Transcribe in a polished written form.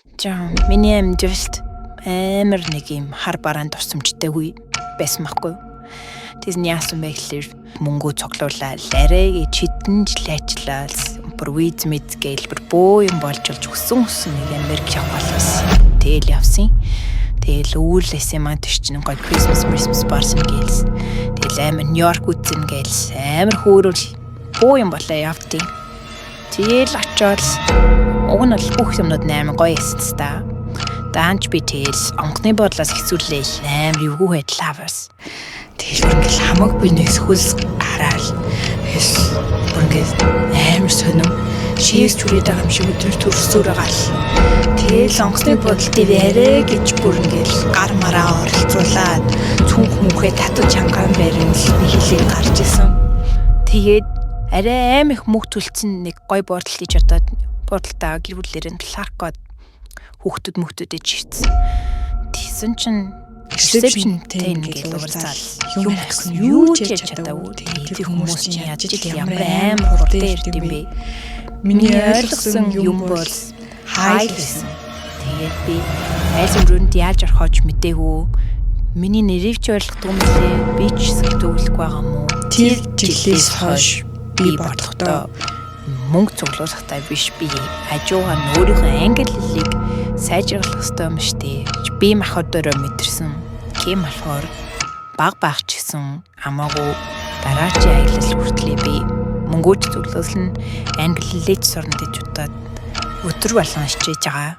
За, миний амьдралд амар нэг юм хар бараан тусамжтайгүй байсан байхгүй юу? Тэгээс нь яасан бэ гэхлээр мөнгөө цуглуулаад арай гэж хэдэн жил ажиллаад бүр виз миз гээл бүр бөө юм болж болж өссөн өссөн нэг Америк явах болоос. Тэгээл явсан. Тэгээл өвөрлөөс юм аа, тэр чинь гоё Christmas барсан гэлс. Тэгээл амар Нью-Йорк үзэн гэлс. Амар хөөрөл бөө юм болоо явдیں۔ Тэгээл очиод уг нь бол бүх юмнууд амар гоё эссэн та. Даанч би тэгээл онгоцны буудлаас хэцүүлээл амар эвгүй байдлаа бас. Тэгэл бүр ингээл хамаг би нэг хөлс гараал. Тэгэл бүр ингээл амар сонин шээс чүрээд байгаа юм шиг өдөр төрсөөр байгаа л. Тэгэл онгоцны буудал дээр арай гэж бүр ингээл гар мараа оролцуулаад цүнх мөнхөө татаж хангаан барин л би хилээ гарч исэн. Тэгээд арай аим их мөнгө төлцөн нэг гой буудал хийж одоод буудалтаа гэр бүлээр нь Кларкод хүүхдүүд мөхтүүдэд чийцсэн. Тэгсэн чинь Reception-тэй reception-тэй ингээл ингээл уулзаал уулзаал юм юм гэсэн гэсэн юу юу ч ч ярьж ярьж чадаагүй. чадаагүй. Тэгээд Тэгээд тэр хүмүүс хүмүүс чинь чинь яаж яаж ил ил ямар ямар амар амар хурдан хурдан ирд ирд юм юм бэ? бэ? Миний Миний ойлгосон ойлгосон юм юм бол бол хайл хайл байсан. байсан. Тэгээд би айлын өрөөнд яаж орохоо ч мдээгүй. Миний нэрийг ч ойлгохгүй юм лээ. Би ч сэтгүүлэхгүй байгаа юм уу? Тэр жилээс хойш би бодохдоо мөнгө цуглуулахтай биш, би хажуугаар нь өөрийнхөө англи хэлийг сайжруулах хэрэгтэй юм шүү дээ. Би махбодороо мэдэрсэн. Тийм болохоор баг баг ч гэсэн хамаагүй дараачийн аялал хүртлээ би мөнгөөч цуглуулна, англи хэлээ ч сурна гэж бодоод өдөр болгон хичээж байгаа.